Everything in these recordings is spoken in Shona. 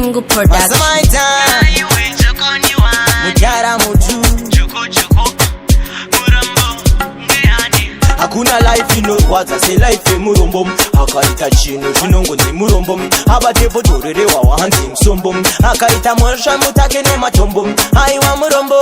Shungu Production. Maita Mudhara mutu. Hakuna life inorwadza selife yemurombo. Akaita chinhu chinongonzi murombo, abate bhodhoro hanzi musombo. Akaita mhosva mutake nematombo. Aiwa murombo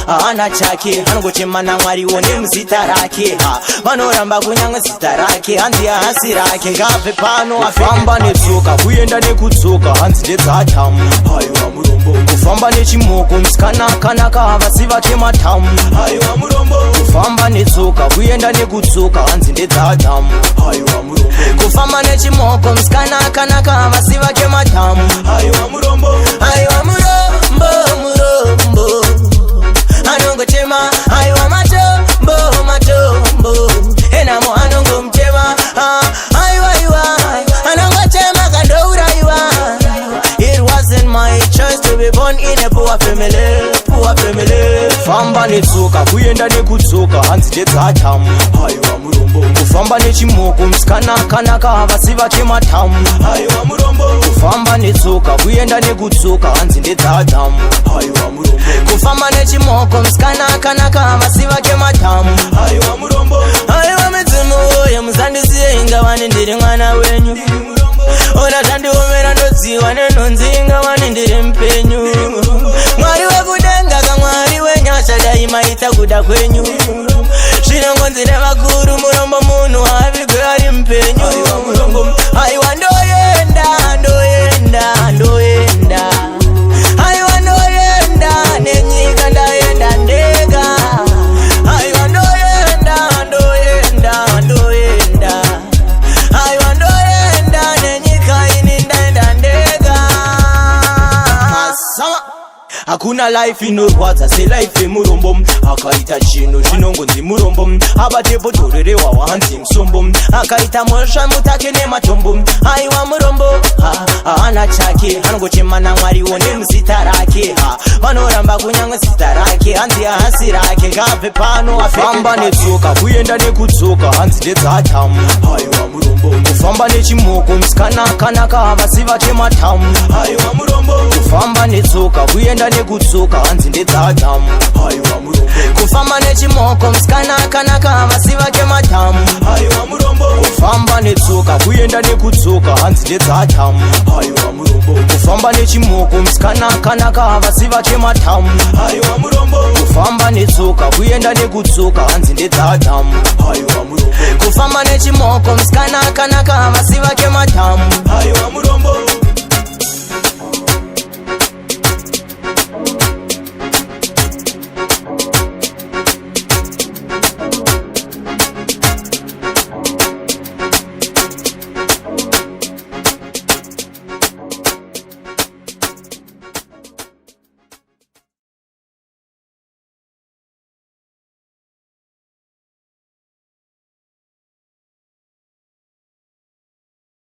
haana chake, anongochema naMwariwo nemuzita rake. Ha, vanoramba kunyange zita rake, hanzi haasi rake, ngabve pano. Kufamba netsoka, kuenda nekudzoka, hanzi ndedzaAdhamu. Aiwa murombo. Kufamba nechimoko, musikana akanaka, vasi vake matamu. Aiwa murombo. Kufamba netsoka, kuenda nekudzoka, hanzi ndedzaAdhamu. Aiwa murombo. Kufamba nechimoko, musikana akanaka, vasi vake matamu. Aiwa murombo. Aiwa murombo, murombo anongochema. Aiwa matombo, matombo enamo anongomuchema. Ah, aiwa iwa anongochema kandouraiwa. It wasn't my choice to be born in a poor family, poor family. Famba netsoka, kuenda nekudzoka, hanzi ndedzaAdhamu. Aiwa murombo. Kufamba nechimoko, musikana akanaka, vasi vake matamu. Aiwa murombo. Kufamba netsoka, kuenda nekudzoka, hanzi ndedzaAdhamu. Aiwa murombo. Kufamba nechimoko, musikana akanaka, vasi vake matamu. Aiwa murombo. Aiwa midzimu woye, musandisiye, ingawani ndiri mwana wenyu. Ona zvandiomera, ndodziwa nenhunzi, ingawani ndiri mupenyu. Mwari wekudenga kaMwari wenyasha, dai maita kuda kwenyu. Zvinongonzi nevakuru, murombo munhu haavigwe ari mupenyu. Aiwa ndoenda, ndoenda, ndoenda. Aiwa ndoenda nenyika, ndaenda ndega. Aiwa ndoenda, ndoenda, ndoenda. Aiwa ndoenda nenyika, ini ndaenda ndega. Sama. Hakuna life inorwadza selife yemurombo. Akaita chinhu chinongonzi murombo, abate bhodhoro hanzi musombo. Akaita mhosva mutake nematombo. Aiwa murombo haana chake, anongochema naMwariwo nemuzita rake. Ha, vanoramba kunyange zita rake, hanzi haasi rake, ngabve pano. Kufamba netsoka, kuenda nekudzoka, hanzi ndedzaAdhamu. Aiwa murombo. Kufamba nechimoko, musikana akanaka, vasi vake matamu. Aiwa murombo. Kufamba netsoka, kuenda nekudzoka, hanzi ndedzaAdhamu. Aiwa murombo. Kufamba nechimoko, musikana akanaka, vasi vake matamu. Aiwa murombo. Kufamba netsoka, kuenda nekudzoka, hanzi ndedzaAdhamu. Aiwa murombo. Kufamba nechimoko, musikana akanaka, vasi vake matamu. Aiwa murombo. Kufamba netsoka, kuenda nekudzoka, hanzi ndedzaAdhamu. Aiwa murombo. Kufamba nechimoko, musikana akanaka, vasi vake matamu. Aiwa murombo.